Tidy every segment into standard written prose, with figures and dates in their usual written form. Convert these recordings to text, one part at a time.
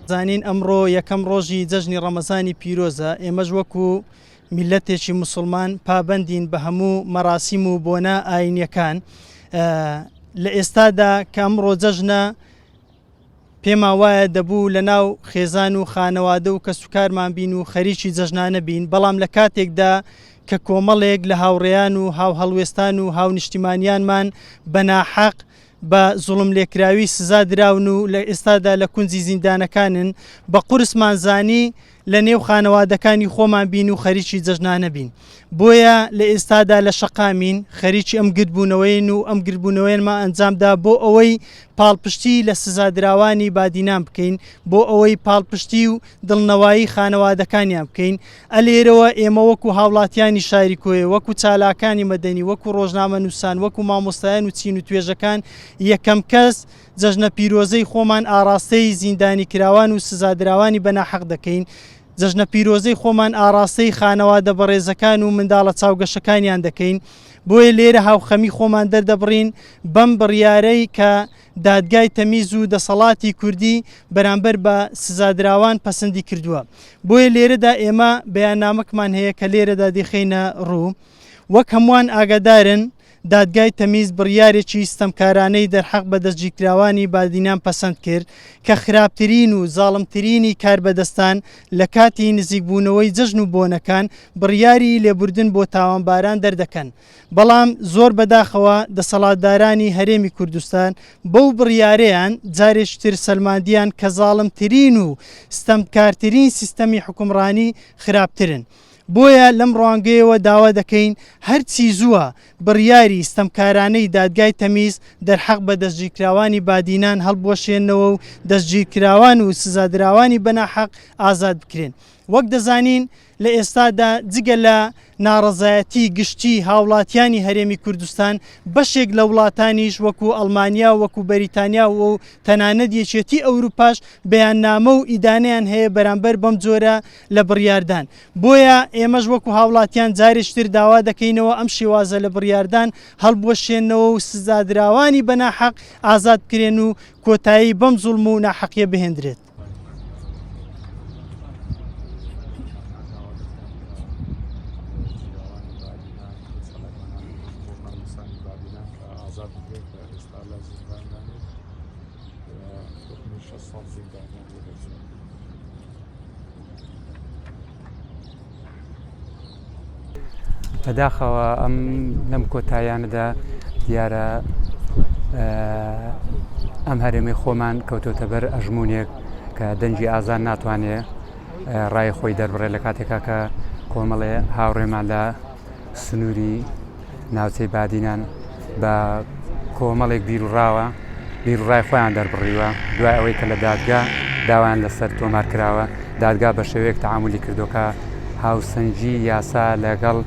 زانین ئەمڕۆ یەکەم ڕۆژی جەژنی ڕەمەزانی پیرۆزە، ئێمەش وەکو میللەتێکی موسڵمان پابەندین بە هەموو مەراسیم و بۆنە ئاینیەکان. لە ئێستادا کە ئەمڕۆ جەژنە پێمان وایە دەبوو لە ناو خێزان و خانەوادە و کەسوکارمان بین و خەریکی جەژنانە بین، بەڵام لە کاتێکدا کە کۆمەڵێک لە هاوڕێیان و هاوهەڵوێستان و هاونیشتیمانیانمان بە ناحەق بە زوڵملێکراوی سزا دراون و لە ئێستادا لە کونجی زیندانەکانن، بە قورسمان زانی لە نێو خانەوادەکانی خۆمان بین و خەریکی جەژنانە بین. بۆیە لە ئێستادا لە شەقامین، خەریکی ئەم گردبوونەوەین و ئەم گردبوونەوەیەمان ئەنجامدا بۆ ئەوەی پاڵپشتی لە سزادراوانی بادینان بکەین، بۆ ئەوەی پاڵپشتی و دڵنەوایی خانەوادەکانیان بکەین. ئە لێرەوە ئێمە وەکو هاوڵاتیانی شاری کۆیە، وەکو چالاکانی مەدەنی، وەکو ڕۆژنامەنووسان، وەکو مامۆستایان و چین و توێژەکان یەکەم کەس جەژنە پیرۆزەی خۆمان ئاڕاستەی زیندانیکراوان و سزادراوانی بە ناحەق دەکەین، جەژنە پیرۆزەی خۆمان ئاڕاستەی خانەوادە بەڕێزەکان و منداڵە چاوگەشەکانیان دەکەین، بۆیە لێرە هاوخەمی خۆمان دەردەبڕین بەم بڕیارەی کە دادگای تەمیز و دەسەڵاتی کوردی بەرامبەر بە سزادراوان پەسندی کردووە. بۆیە لێرەدا ئێمە بەیاننامەکمان هەیە کە لێرەدا دیخەینە ڕوو. وەک هەمووان ئاگادارن دادگای تەمیز بڕیارێکی ستەمکارانەی دەرحەق بە دەستگیرکراوانی بادینان پەسەند کرد کە خراپترین و زاڵمترینی کاربەدەستان لە کاتی نزیکبوونەوەی جەژن و بۆنەکان بڕیاری لێبوردن بۆ تاوانباران دەردەکەن بەڵام زۆر بەداخەوە دەسەڵاتدارانی هەرێمی کوردستان بەو بڕیارەیان جارێکی تر سەلماندیان کە زاڵمترین و ستەمکارترین سیستەمی حوکمڕانی خراپترن. بۆیە لەم ڕوانگەیەوە داوا دەکەین هەرچی زووە بڕیاری ستەمکارانەی دادگای تەمیز دەرحەق بە دەستگیرکراوانی بادینان هەڵبوەشێننەوە و دەستگیرکراوان و سزادراوانی بەناحەق ئازاد بکرێن. وەک دەزانین لە ئێستادا جگە لە ناڕەزایەتی گشتی هاوڵاتیانی هەرێمی کوردستان، بەشێک لە وڵاتانیش وەکو ئەڵمانیا و وەکو بەریتانیا و تەنانەت یەکێتی ئەوروپاش بەیاننامە و ئیدانەیان هەیە بەرامبەر بەم جۆرە لە بڕیاردان. بۆیە ئێمەش وەکو هاوڵاتیان جارێکی تر داوا دەکەینەوە ئەم شێوازە لە بڕیاردان هەڵبوەشێننەوە و سزادراوانی بە ناحەق ئازاد بکرێن و کۆتایی بەم زوڵم و ناحەقیە بهێندرێت. بەداخەوە ئەم لەم کۆتاییانەدا دیارە ئەم هەرێمی خۆمان کەوتۆتە بەر ئەژمونێک کە دەنگی ئازان ناتوانێ ڕای خۆی دەربڕێ لە کاتێکا کە کۆمەڵێ هاوڕێمان لە سنووری ناوچەی بادینان بە کۆمەڵێک بیروڕاوە بیروڕای خۆیان دەربڕیوە دوای ئەوەی کە لە دادگا داوایان لەسەر تۆمار کراوە دادگا بە شێوەیەک تەعامولی کردووە کە هاوسەنگی یاسا لەگەڵ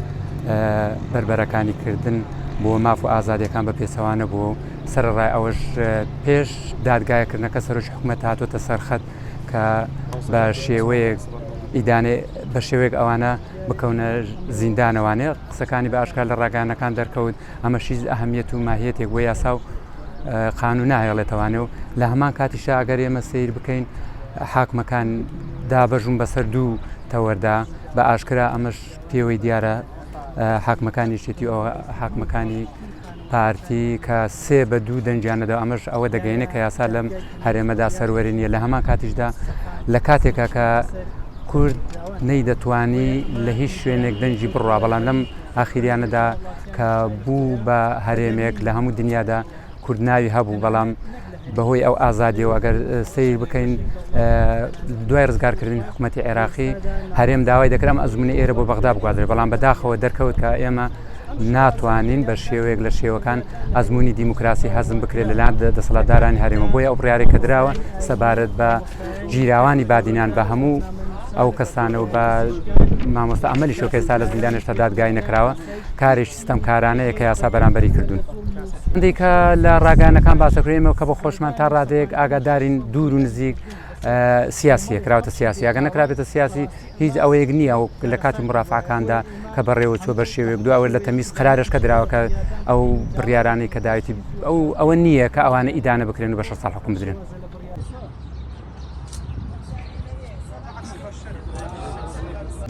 بەربەرەکانی کردن بۆ ماف و ئازادیەکان بە پێچەوانە بووە و سەرەڕای ئەوەش پێش دادگایکردنەکە سەرۆکی حکومەت هاتۆتە سەرخەت کە بە شێوەیەک ئیدانێ بە شێوەیەک ئەوانە بکەونە زیندانەوانێ قسەکانی بە ئاشکرا لە ڕاگەیاندنەکان دەرکەوت، ئەمەش هیچ ئەهمیەت و ماهیەتێک بۆ یاسا و قانون ناهێڵێتەوانێ و لە هەمان کاتیشا ئەگەر ئێمە سەیر بکەین حاکمەکان دابەشبوون بەسەر دوو تەوەردا بە ئاشکرا ئەمەش پێوەی دیارە حاکمەکانی یەکێتی و حاکمەکانی پارتی کە سێ بە دوو دەنگیان نەدا ئەمەش ئەوە دەگەینێ کە یاسا لەم هەرێمەدا سەروەری نییە لە هەمان کاتیشدا لە کاتێکا کە کورد نەیدەتوانی لە هیچ شوێنێک دەنگی بڕوا بەڵام لەم ئاخیریانەدا کە بوو بە هەرێمێک لە هەموو دنیادا کورد ناوی هەبوو بەڵام بەهۆی ئەو ئازادیەوە ئەگەر سەیر بکەین دوای ڕزگارکردنی حکوومەتتی عێراقی هەرێم داوای دەکرام ئەزمونی ئێرە بۆ بەغدا بگوازرێت بەڵام بەداخەوە دەرکەوت کە ئێمە ناتوانین بە شێوەیەک لە شێوەکان ئەزمموی دیموکراسی هەزم بکرێت لەلایەن دەسەڵاتدارانی هەرێمە بۆیە ئەو بڕیارێک کە دراوە سەبارەت بە گیراوانی بادینان بە هەموو ئەو کەسانە و بە مامۆستا ئەمەلی شۆکەستا لە زیندان هێشتا دادگای نەکراوە کارێکی ستەمکارانەیە کە یاسا بەرامبەری کردوون. هەندێک کە لە ڕاگەیانەکان باسەکرێ ئێمە کە بە خۆشمان تا ڕادەیەک ئاگادارین دوور و نزیک سیاسیە کراوەتە سیاسی ئەگە نەکرابێتە سیاسی هیچ ئەوەیەک نییە و لە کاتی مرافعەکاندا کە بەڕێوە چوە بە شێوەیەک دو ئەوە لە تەمیز قرارش کە دراوە کە ئەو بڕیارانەی کە داوێتی ئەو ئەوە نییە کە ئەوانە ئیدانە بکرێن و بە 6 ساڵ حکوم بدرێن.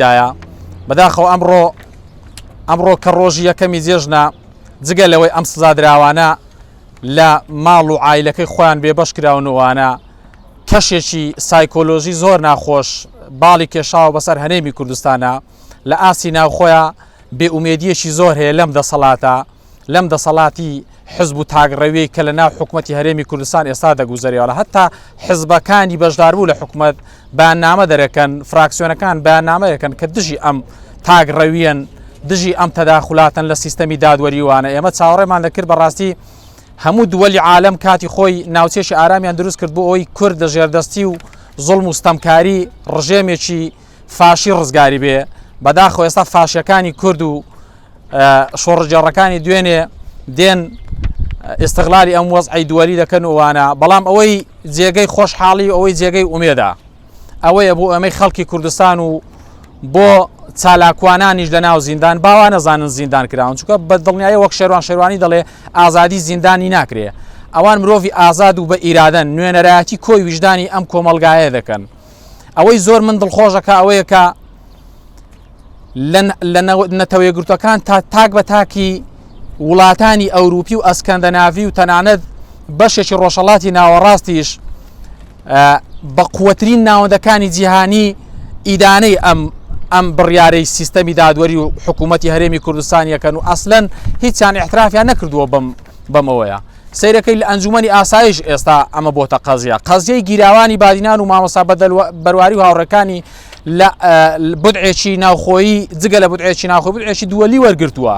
دایە. بەداخەوە ئەمڕۆ ئەمڕۆ کە ڕۆژی یەکەمی جێژنە جگە لەوەی ئەم سزادراوانە لە ماڵ و عایلەکەی خۆیان بێبەش کراون و ئەوانە کەشێکی سایکۆلۆژی زۆر ناخۆش باڵی کێشاوە بەسەر هەرێمی کوردستانە لە ئاستی ناوخۆیە بێئومێدیەکی زۆر هەیە لەم دەسەڵاتە لەم دەسەڵاتی حزب و تاکڕەویەی کە لە ناو حکومەتی هەرێمی کوردستان ئێستا دەگوزەرێەوە هەتا حزبەکانی بەشداربوو لە حکومەت بەیاننامە دەرەکەن فراکسیۆنەکان بەیاننامەیەکەن کە دژی ئەم تاکڕەویەن دژی ئەم تەداخلاتن لە سیستەمی دادوەریوانە ئێمە چاوەڕێمان دەکرد بەڕاستی هەموو دووەلی عالەم کاتی خۆی ناوچێکی ئارامیان دروست کرد بۆ ئەوی کورد لە ژێردەستی و زوڵم و ستەمکاری ڕژێمێکی فاشی ڕزگاری بێ بەداخەوە ئێستا فاشیەکانی کورد و شۆڕشگێڕەکانی دوێنێ دێن ئستغلالی ئەم وەزعی دووەلی دەکەن وانە بەڵام ئەوەی جێگەی خۆشحاڵی و ئەوەی جێگەی ئومێدە ئەوەیە بۆ ئەمەی خەڵکی کوردستان و بۆ چالاکوانانیش لە ناو زیندان باوا نەزانن زیندان کراون چونکە بە دڵنیایی وەک شێروان شێروانی دەڵێ ئازادی زیندانی ناکرێ ئەوان مرۆڤی ئازاد و بە ئیرادەن نوێنەرایەتی کۆی ویژدانی ئەم کۆمەڵگایە دەکەن ئەوەی زۆر من دڵخۆشەکە ئەوەیە کە لە نەتەوە یەکگرتووەکان تا تاک بە تاکی وڵاتانی ئەوروپی و ئەسکەندەناڤی و تەنانەت بەشێکی ڕۆژهەڵاتی ناوەڕاستیش بە قوترین ناوەندەکانی جیهانی ئیدانەی ئەم ئەم بڕیارەی سیستەمی دادوەری و حکوومەتی هەرێمی کوردستان یەکەن و ئەسلەن هیچیان احترافیان نەکردووە بەم بەمەوەیە سەیرەکەی لە ئەنجومەنی ئاسایش ئێستا ئەمە بۆتە قەزیە قەزیەی گیراوانی بادینان و مامۆستا بەدەل بەرواری و هاوڕێکانی لە بدعێکی ناوخۆیی جگە لە بدعێکی ناوخۆ بدعێکی دووەلی وەرگرتووە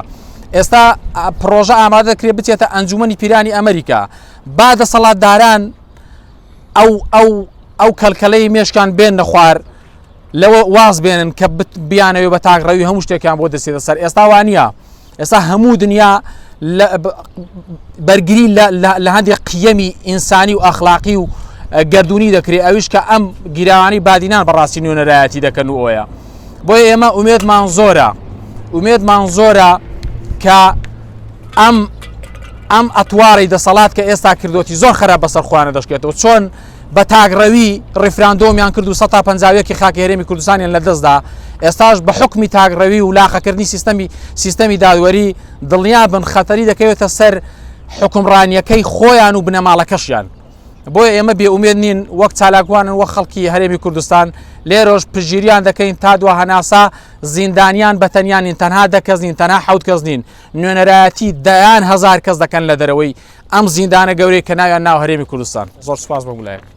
ئێستا پرۆژە ئامادە دەکرێت بچێتە ئەنجومەنی پیرانی ئەمریکا با دەسەڵاتداران ئەو ئەو ئەو کەلکەلەی مێشکان بێن نەخوار لەوە واز بێنن کە بیانەوێ بە تاکڕەوی هەموو شتێکیان بۆ دەچێتە سەر ئێستا وانە ئێستا هەموو دنیا بەرگری لە هەندێک قیەمی ئینسانی و ئەخلاقی و گردردونی دەکرێت ئەویش کە ئەم گیراوانی بادینان بەڕاستی نوێنەرایەتی دەکەن و ئەوەیە بۆیە ئێمە ئومێدمان زۆرە ئومێدمان زۆرە کە ئەم ئەم ئەتواری دەسەڵات کە ئێستا کردوتی زۆر خراپ بەسەر خۆیانە دەشکێتەوە چۆن بە تاکڕەوی ڕیفراندۆمیان کرد و 151 خاکی هەرێمی کوردستانیان لەدەستدا، ئێستاش بە حوکمی تاکڕەوی و لاقەکردنی سیستەمی سیستەمی دادوەری دڵنیا بن خەتەری دەکەوێتە سەر حوکمڕانیەکەی خۆیان و بنەماڵەکەشیان. بۆیە ئێمە بێ ئومێد نین وەک چالاکوانن وەک خەڵکی هەرێمی کوردستان لێرۆش پشتگیریان دەکەین تا دوا هەناسە زیندانیان بە تەنیا نین تەنها دە کەس نین تەنها حەوت کەس نین نوێنەرایەتی دەیان هەزار کەس دەکەن لە دەرەوەی ئەم زیندانە گەورەی کە ناویان ناو هەرێمی کوردستان. زۆر سوپاس بۆ ملایەک.